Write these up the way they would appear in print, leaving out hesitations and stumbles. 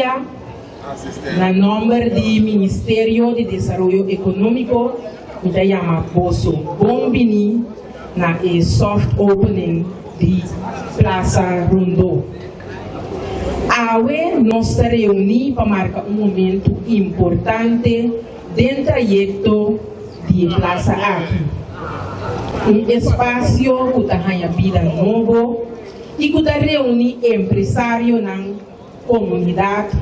dia. Na nòmber di Ministerio di Desaroyo Ekonómiko mi ta yama boso bon bini na e soft opening di Plaza Rondó. Awe nos ta reuní pa marka un momentu importante den trayekto di e plaza aki. Un espasio ku ta haña bida nobo i ku ta reuní empresarionan, komunidat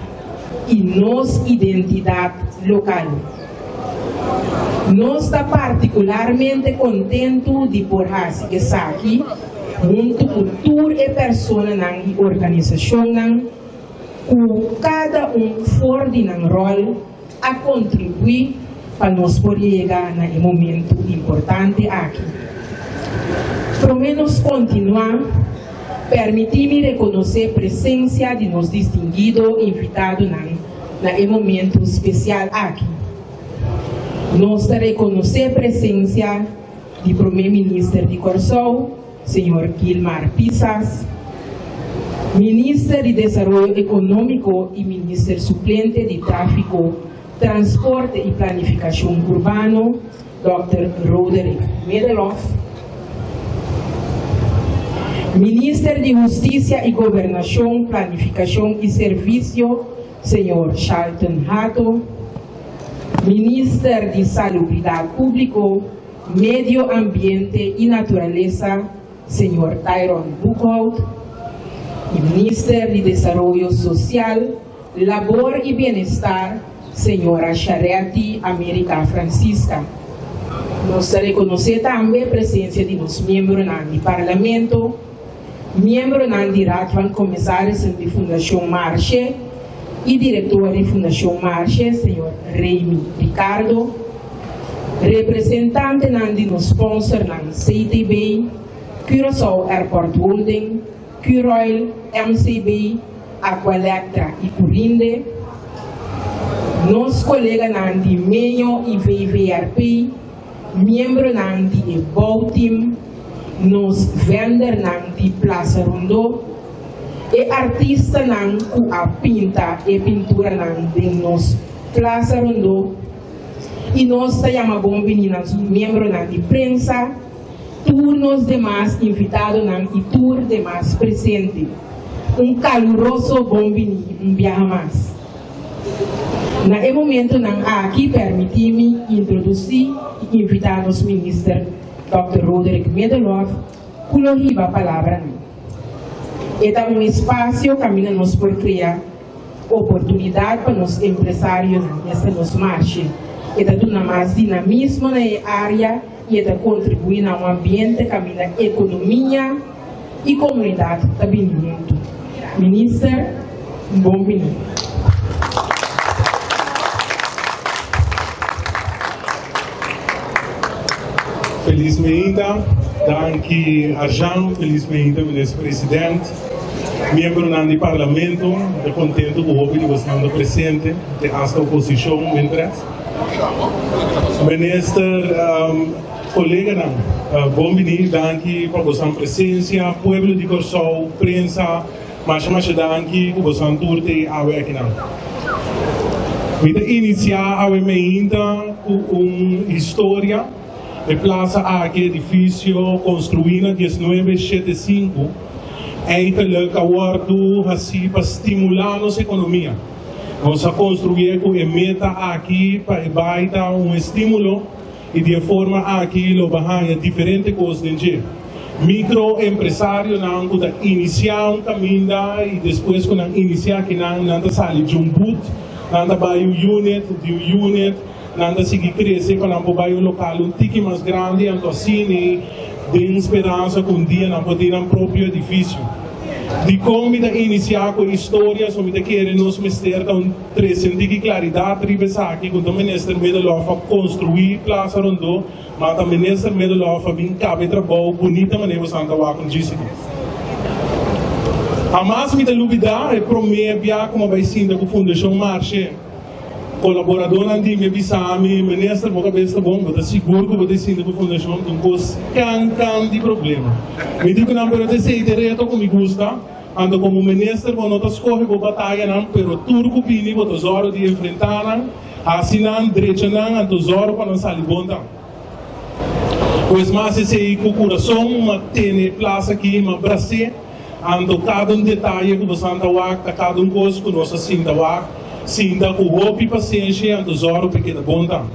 i nos identidat lokal. Nos ta partikularmente kontentu di por hasi esaki huntu ku tur e personanan i organisashonnan ku kada un for di nan ròl a kontribuí pa nos por yega na e momentu importante aki. Promé nos kontinuá, pèrmití mi rekonosé presensia di nos distinguido invitadonan na e momentu spesial aki. Nos ta rekonosé presensia di Promé Minister di Kòrsou, Señor Gilmar Pisas, Minister di Desaroyo Ekonómiko i Minister Suplente di Tráfiko, Transporte i Planifikashon Urbano, Dòkter Roderick Middelhof, Minister di Hustisia i Gobernashon, Planifikashon i Servisio, Señor Shalton Hato, Minister di Salubridat Públiko, Medio Ambiente i Naturalesa, Señor Tyron Boekhout, i Minister di Desaroyo Sosial, Labor i Bienestar, Señora Charetti America Francisca. Nos ta rekonosé tambe presensia di nos miembronan di Parlamento, miembronan di Raad van Commissarissen di Fundashon Marshe i direktor di Fundashon Marshe, señor Remy Ricardo, representantenan di nos sponsornan CTB, Curaçao Airport Holding, Curoil, MCB, Aqualectra i Curinde, nos koleganan di Meño i VVRP, miembronan di e bouwteam, nos vendernan di Plaza Rondó, e artistanan ku a pinta e pinturanan den nos Plaza Rondó i nos ta yama bon bini nan miembronan di prensa, tur nos demas invitadonan i tur demas presente. Un kaluroso bon bini un biaha mas. Na e momentonan aki permití mi introdusí i invitá nos Minister Dòkter Roderick Middelhof ku lo hiba palabranan. E ta un espasio kaminda nos por krea oportunidat pa nos empresarionan, esta nos marshe. E ta duna mas dinamismo na e área i e ta kontribuí na un ambiente kaminda ekonomia i komunidat ta bini huntu. Minister, bon bini. Felis meinta, danki Arjan, felis meinta Minister President, miembronan di Parlamento, mi ta contento cu hopi di bosnan ta presente, te hasta oposicion mientras. Minister, Koleganan, bon bini, danki pa bosan presensia, pueblo di Kòrsou, prensa, masha masha danki ku bosan tur t'ei awe akinan. Mi ta inisiá awe meinta ku un historia, e plasa aki, edifisio konstruí na diesnuebe shete sinku, eindelijk a wòrdu hasí pa stimulá nos ekonomia. Nos a konstruié ku e meta aki pa e bai ta un estímulo. I di e forma aki lo bo haña diferente kos den dje. Mikroempresarionan ku ta inisiá un kaminda i despues ku nan inisiá kinan nan ta sali dje un but, nan ta bai un unit, di un unit nan ta sigui krese pa nan por bai un lokal un tiki mas grandi, anto asina den speransa ku un dia nan por tin nan propio edifisio. Dikon mi ta inisiá ku e historia? So mi ta kere nos mester ta un. Trese un tiki klaridat riba esaki ku ta Minister Middelhof a konstruí Plaza Rondó, ma ta Minister Middelhof a bin kaba e trabou bunita manera ku Santa wak un djisiki. Hamas mi ta lubidá e promé bia ku mi a bai sinta ku Fundashon Marshe. Kolaboradónan di mi a bisa mi, Minister, bo kabes ta bon? Bo ta sigur ku bo ta sinta ku Fundashon? Ta un kos kan kan di problema. Mi di ku nan, pero ta esei ta e reto ku mi gusta. Anto komo minister bo no ta skohe bo batayanan, pero tur ku bini bo ta zòru di enfrentá nan, hasi nan, drecha nan, anto zòru pa nan sali bon tambe. Pues mas esei ku kurason m'a tene e plasa aki, m'a bras'é, anto kada un detaye ku bosan ta wak ta kada un kos ku nos a sinta wak, sinta ku hopi pasenshi anto zòru pa e keda bon tambe.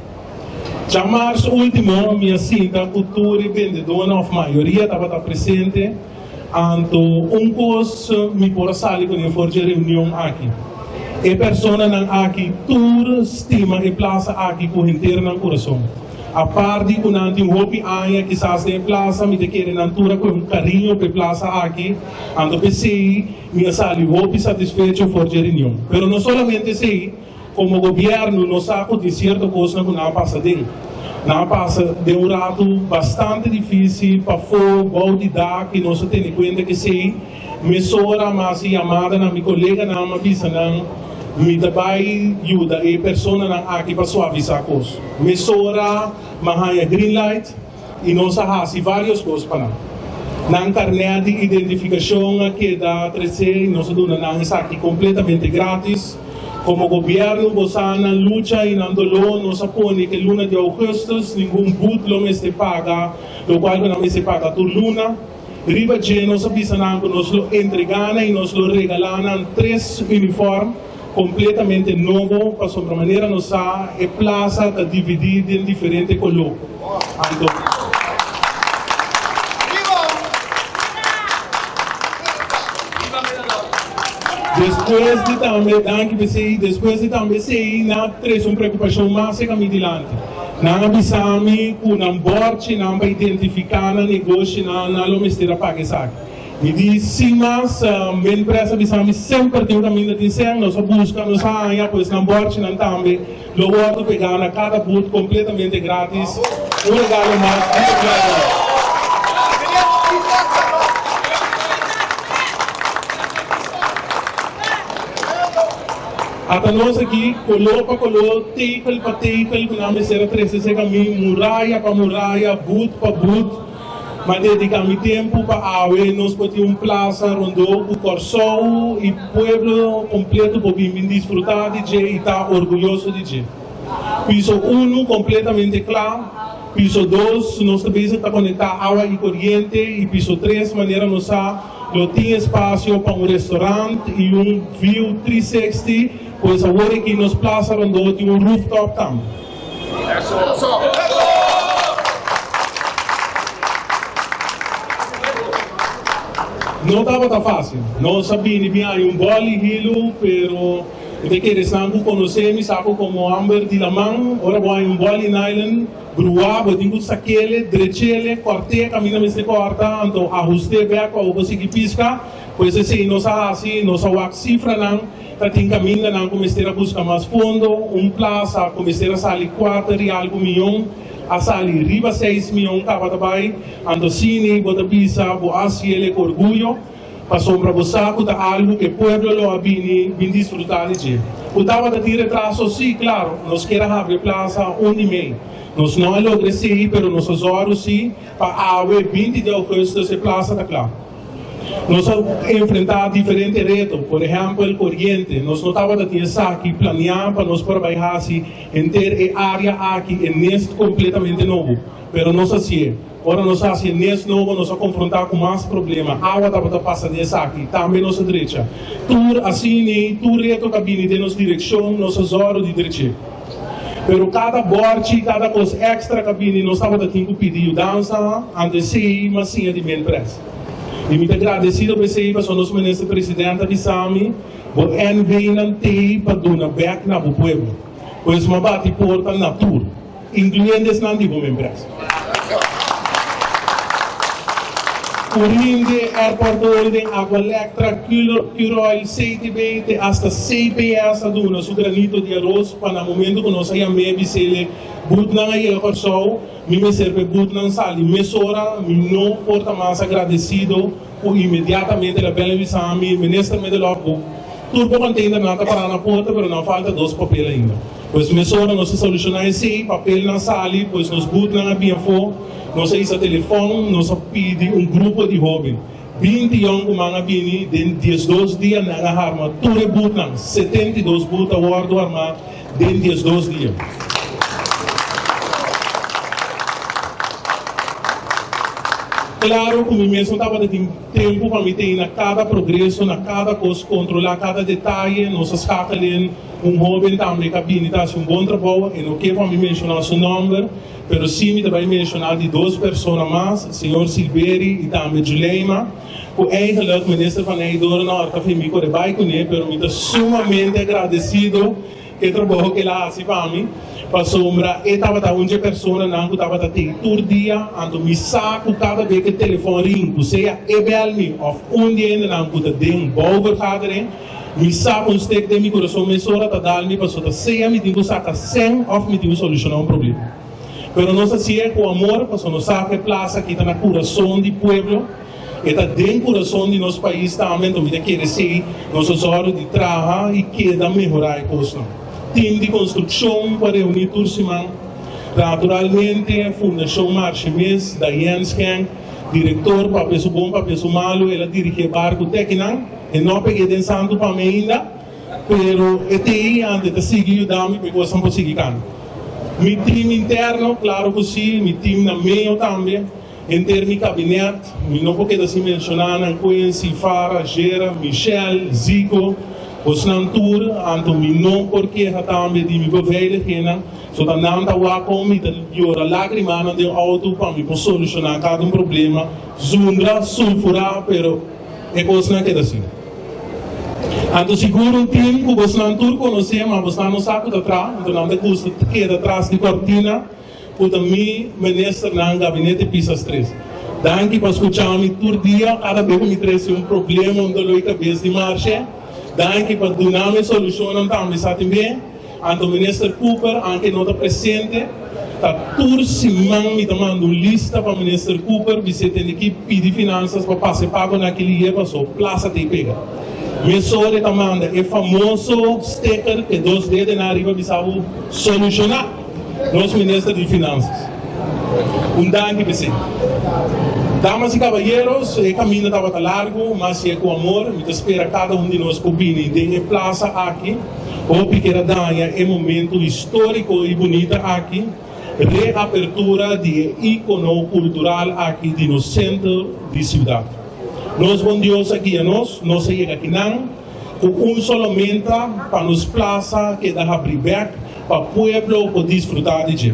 Djamars último mi a sinta ku tur e bendedónan òf mayoria tabata presente. Anto un kos mi por a sali kuné for dje reunion aki, e personanan aki tur stima e plasa aki ku henter nan kurason. Apart di ku nan tin hopi aña kisas den e plasa, mi ta kere nan tur a kohe un kariño pa e plasa aki, anto p'esei mi a sali hopi satisfecho for dje reunion. Pero no solamente esei. Komo gobièrnu nos sa ku tin sierto kosnan ku nan a pasa den. Nan a pasa den un ratu bastante difísil pafó, bou di dak i nos a tene kuenta ku esei. Mesora mi a hasi yamada na mi koleganan, mi a bisa nan mi ta bai yuda e personanan aki pa suavisá kos. Mesora mi a haña green light i nos a hasi vários kos pa nan. Nan karnèt di identifikashon a keda tresé i nos a duna nan esaki kompletamente grátis. Komo gobièrnu bo sa nan lucha i nan doló, nos a pone ku e luna di ougùstùs ningun but lo mester paga lokual ku nan mester paga tur luna. Riba dje nos a bisa nan ku nos lo entregá nan i nos lo regalá nan tres unifòrm kompletamente nobo pasobra manera nos sa e plasa ta dividí den diferente koló. Anto. Despues di tambe, danki p'esei, despues di tambe esei nan a trese un preokupashon mas serka mi dilanti. Nan a bisa mi ku nan bòrchinan pa identifiká nan negoshinan nan lo mester a paga esaki. Mi di, sin mas, Minpres a bisa mi semper tin un kaminda tin sèn, nos a buska, nos a haña, pues nan bòrchinan tambe lo wòrdu pegá na kada but kompletamente grátis, un regalo mas di gobièrnu. Ata nos aki, koló pa koló, tepel pa tepel ku nan mester a trese serka mi, muraya pa muraya, but pa but. M'a dediká mi tempu pa awe nos por tin un plasa rondó ku Kòrsou i pueblo kompleto por bin bin disfrutá di dje i ta orguyoso di dje. Piso unu kompletamente kla, piso dos nos ta bezig ta konektá awa i koriente i piso tres manera nos sa lo tin espasio pa un restorant i un view 360, pues awor aki nos plasa rondó tin un rooftop tambe. No tabata fácil. Nos a bini bin haña un bòl i hilu, pero mi ta kere esnan ku konosé mi sa ku komo hòmber di laman, ora bo haña un bòl i nylon bruá, bo tin ku sak'ele, drech'ele, kòrt'é kaminda mester kòrta, anto ahust'é bèk pa bo por sigui piska. Pues esei nos a hasi, nos a wak sifranan. Ta tin kamindanan ku mester a buska mas fondo, un plasa ku mester a sali kuater i algu miyon a sali riba seis miyon kaba ta bai, anto sini bo ta bisa bo a hasiel e ku orguyo, pasobra bo sa ku ta algu ku e pueblo lo a bini bin disfrutá di dje. Ku tabata tin retraso? Sí, klaro, nos kier a habri e plasa un di mei. Nos no a logra esei, pero nos a zòru sí pa awe 20 di ougùstùs e plasa ta kla. Nos a enfrentá diferente reto, por ehèmpel koriente. Nos no tabata tin esaki planiá pa nos por a bai hasi henter e área aki e nest kompletamente nobo, pero nos hasié. Ora nos hasi e nest nobo nos a konfrontá ku mas problema. Awa tabata pasa den esaki, tambe nos a drecha. Tur asini, tur reto ku a bini den nos direkshon nos a zòru di drech'é. Pero kada bòrchi, kada kos èkstra ku a bini nos tabata tin ku pidi yudansa, anto esei mas siña di Minpres. I mi ta gradesido pa esei pasobra nos Minister President a bisa mi, Bo NV-nan t'ei pa duna bèk na bo pueblo. Pues mi a bati porta na tur, inkluyendo esnan di bo Minpres. Curinde, Airport Holding, Aqualectra, Curoil, CTB te hasta CPS a duna su granito di aros pa na momento ku nos a yam'é bis'ele butnan a yega Kòrsou, mi mester pa e butnan sali mesora, mi no por ta mas agradesido ku inmediatamente el a bel a bisa mi, Minister Middelhof bo tur bo containernan ta pará na porta pero nan falta dos papel ainda. Pues mesora nos a solushoná esei, papelnan sali, pues nos butnan a bin afó, nos a hisa telefòn, nos a pidi un grupo di hóben. 20 yònkuman a bini, den 12 dia nan a harma tur e boothnan, 72 booth a wòrdu harmá den 12 dia. Klaro ku mi mes no tabata tin tempu pa mi tei na kada progreso, na kada kos, kontrolá kada detaye. Nos a skakel den un hóben tambe ku a bini ta hasi un bon trabou. E no ke pa mi menshoná su nòmber, pero sí mi ta bai menshoná di dos persona mas, señor Silveri i tambe Juleima, ku eigenlijk minister Van Heydoorn a òrta fin mi kore bai kuné, pero mi ta sumamente agradesido e trabou ku el a hasi pa mi, pasobra e tabata un dje personanan ku tabata tei tur dia, anto mi sa ku kada be ku e telefòn ring, ku sea e bèl mi òf un di e hendenan ku ta den bouwvergadering, mi sa ku un stek den mi kurason mesora ta dal mi, pasobra ta sea mi tin ku saka sèn òf mi tin ku solushoná un problema. Pero nos hasié ku amor, pasobra nos sa ku e plasa aki ta na kurason di pueblo. E ta den kurason di nos pais tambe, enton mi ta kere si nos a sòru di traha i keda mehorá e kosnan. Tim di konstrukshon ku a reuní tur siman, naturalmente Fundashon Marshe mes, Diane Schenk, direktor, papia su bon papia su malu, el a dirigí e barku te akinan, e no a peg'é den santu pa mi ainda, pero e te ei ante ta sigui yuda mi pa e kosnan por sigui kanta. Mi tim interno, klaro ku si, mi tim na meo tambe. Henter mi kabinet, mi no por keda sin menshoná nan, Quincy, Farah, Gera, Michelle, Zico, bosnan tur, anto mi no por keha tambe di mi beveiligingnan, so ta nan ta wak kon mi ta yora lágrimanan den outo pa mi por solushoná kada un problema, zundra, sulfurá, pero e kosnan keda asina. Anto sigur un tim ku bosnan tur konosé, ma bosnan no sa ku ta tra, anto nan ta gusta keda tras di kòrtina. Ku ta mi ministernan gabinete Pisas tres. Danki pa skucha mi tur dia kada be ku mi trese un problema, un dolor di kabes di marshe. Danki pa duna mi solushonnan tambe sa tin be. Anto minister Cooper anke no ta presente, ta tur siman mi ta manda un lista pa minister Cooper bis'é tende ki pidi finansas pa pasa e pagonan aki lihe paso plasa ta e pega. Mesora e ta manda e famoso sticker ku e dos dedenan ariba bisa bo solushoná. Nos Minister di Finanzas. Un danki p'esei. Damas y caballeros, e caminda tabata largo, mas si e cu amor, mi ta spera cada un di nos por bini den e plaza aki. Hopi kier a daña e momento historico y bunita aki, reapertura di e icono cultural aki di nos centro di ciudad. Nos bon Dios a guia nos, nos a yega akinan. Ku un solo meta pa nos plasa keda habrí bèk pa pueblo por disfrutá di dje.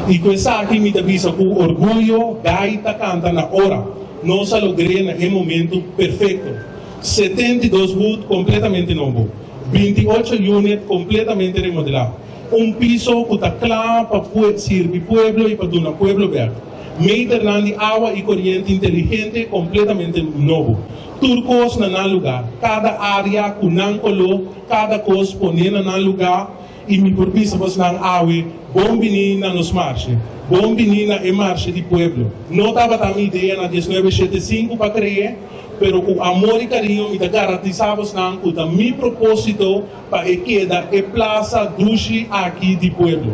I ku esaki mi ta bisa ku orguyo, Gai ta kanta na ora. Nos a logr'é na e momentu perfekto. 72 booth kompletamente nobo, 28 unit kompletamente remodelá, un piso ku ta kla pa sirbi pueblo i pa duna pueblo bèk, meternan di awa i koriente inteligente kompletamente nobo. Tur kos na nan lugá, kada área ku nan koló, kada kos poné na nan lugá, i mi por bisa bosnan awe, Bon biní na nos marshe, bon biní na e marshe di pueblo. No tabata mi idea na diesnuebe shete sinku pa kre'é, pero ku amor i kariño mi ta garantisá bosnan ku ta mi propósito pa e keda e plasa dushi aki di pueblo.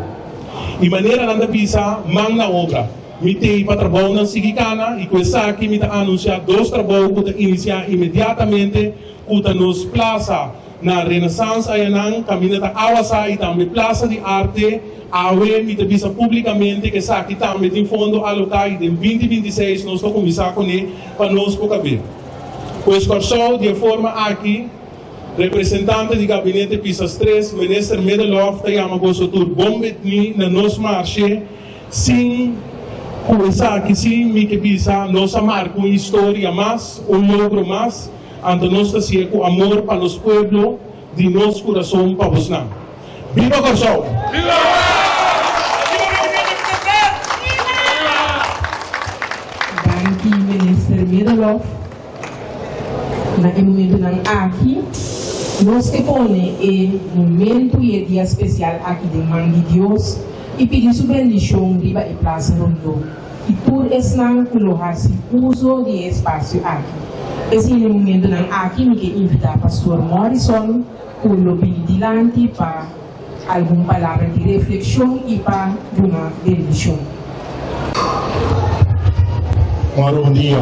I manera nan ta bisa, man na obra. Mi t'ei pa trabounan sigui kana i ku esaki mi ta anunsiá dos trabou ku ta inisiá inmediatamente ku ta nos plasa na Renaissance ayanan kaminda ta awasá i tambe Plasa di Arte. Awe mi ta bisa públikamente ku esaki tambe tin fondo aloká i den binti 26 nos ta kuminsá kuné pa nos por kab'é. Pues Kòrsou di e forma aki representante di Gabinete Pisas tres, Minister Middelhof ta yama boso tur bon betní na nos marshe. Sin ku esaki si mi ke bisa nos a marka un historia mas, un logro mas, anto nos ta hasié ku amor pa nos pueblo, di nos kurason pa bosnan. Biba Kòrsou! Danki Minister Middelhof. Na e momentunan aki, nos ke pone e momentu i e dia spesial aki den man di Dios i pidi su bendishon riba e plasa rondó i tur esnan ku lo hasi uso di e espasio aki. P'esei na e momentunan aki mi ke invitá Pastor Morrison ku lo bini dilanti pa algun palabra di reflekshon i pa duna bendishon. Moro un dia.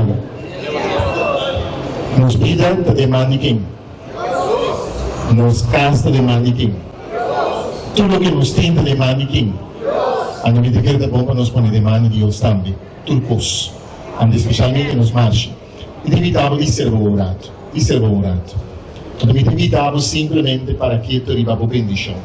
Nos bida ta den man di ken? Nos kas ta den man di ken? Tur loke nos tin ta den man di ken? Anto mi ta kere ta bon pa nos pone den man di Dios tambe tur kos, anto spesialmente nos marshe. Mi ta invita bo di serba un rato, di serba un rato. Anto mi ta invita bo simplemente para keto riba bo bendishon.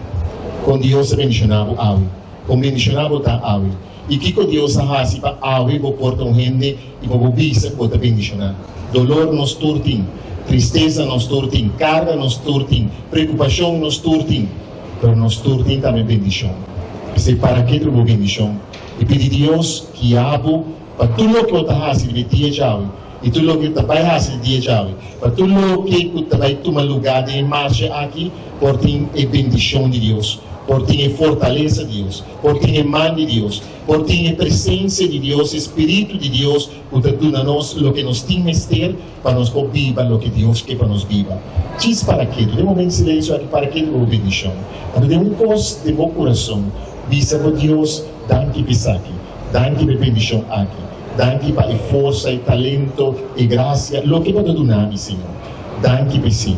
Kon Dios a bendishoná bo awe? Kon bendishoná bo ta awe? I kiko Dios a hasi pa awe bo por ta un hende i pa bo bisa ku bo ta bendishoná? Dolor nos tur tin, tristesa nos tur tin, karga nos tur tin, preokupashon nos tur tin, pero nos tur tin tambe bendishon. P'esei para ke tur bo bendishon i pidi Dios guia bo pa tur loke bo ta hasi riba e dia djawe i tur loke ta bai hasi di dia djawe, pa tur loke ku ta bai tuma lugá den e marsha aki por tin e bendishon di Dios, por tin e fortalesa di Dios. Por tin e man di Dios, por tin e presencia di Dios, e Spiritu di Dios cu ta duna nos loke nos tin mester pa nos por biba loke Dios ke pa nos biba. Djis para ketu, den momento silencio aki, para ketu pa bo bendicion. Anto den un cos den bo curason, bisa bo Dios, Danki pa esaki, danki pa e bendicion aki, danki pa e forsa, e talento, e gracia, loke bo ta duna mi, Señor. Danki pa esey.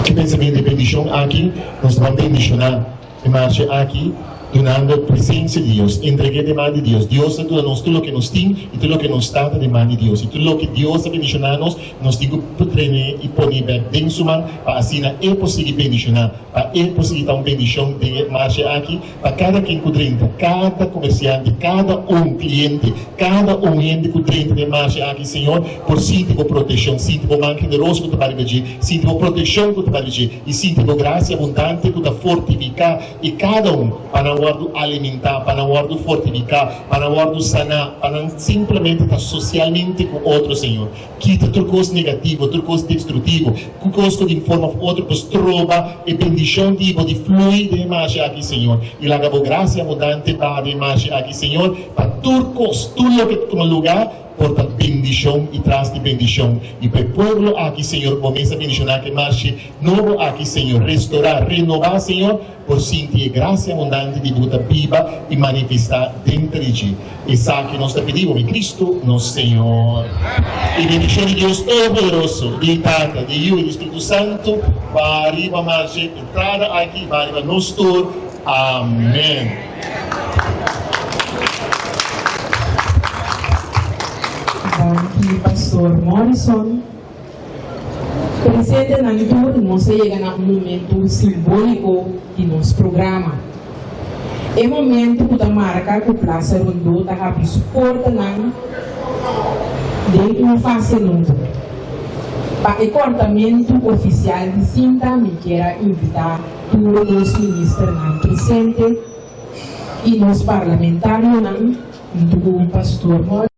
Ki pensamentu di bendishon aki nos ta bendishoná e marshe aki dunando presensia di Dios, entreg'é den man di Dios. Dios ta duna nos tur loke nos tin i tur loke nos ta ta den man di Dios. I tur loke Dios ta bendishoná nos, nos tin ku tren'é i pon'é bèk den su man pa asina e por sigui bendishoná, pa e por sigui ta un bendishon den e marshe aki. Pa kada ken ku drenta, kada komersiante, kada un kliente, kada un hende ku drenta den marshe aki, Señor, por sinti Bo protekshon, sinti Bo man generoso ku ta bai riba dje, sinti Bo protekshon ku ta bai riba dje, i sinti Bo grasia abundante ku ta fortifiká i kada un, pa nan wòrdu alimentá, pa nan wòrdu fortifiká, pa nan wòrdu saná, pa nan simplemente ta sosialmente ku otro, Señor. Kita tur kos negativo, tur kos destruktivo, ku kos ku di un forma òf otro por stroba e bendishon di Bo di flui den e marshe aki, Señor. I laga Bo grasia abundante baha den e marshe aki, Señor, pa tur kos, tur loke ta tuma lugá, por ta bendishon i tras di bendishon. I pa e pueblo aki, Señor, ku Bo mes a bendishoná ku e marshe nobo aki, Señor, restorá, renobá, Señor, por sinti e grasia abundante di Bo ta biba i manifestá denter di dje. Esaki nos ta pidi Bo, mi Cristo, nos Señor. E bendicion di Dios Todopoderoso, di Tata, di Yu i di Spiritu Santu, ba riba marshe entrada aki i ba riba nos tur. Amen. Danki Pastor Morrison. Presentenan tur, nos a yega na un momento simbóliko di nos programa. E momento ku ta marka ku Plaza Rondó ta habri su portanan den un fase nobo. Pa e kòrtamentu ofisial di sinta mi kier a invitá tur nos ministernan presente i nos parlamentarionan huntu ku Pastor.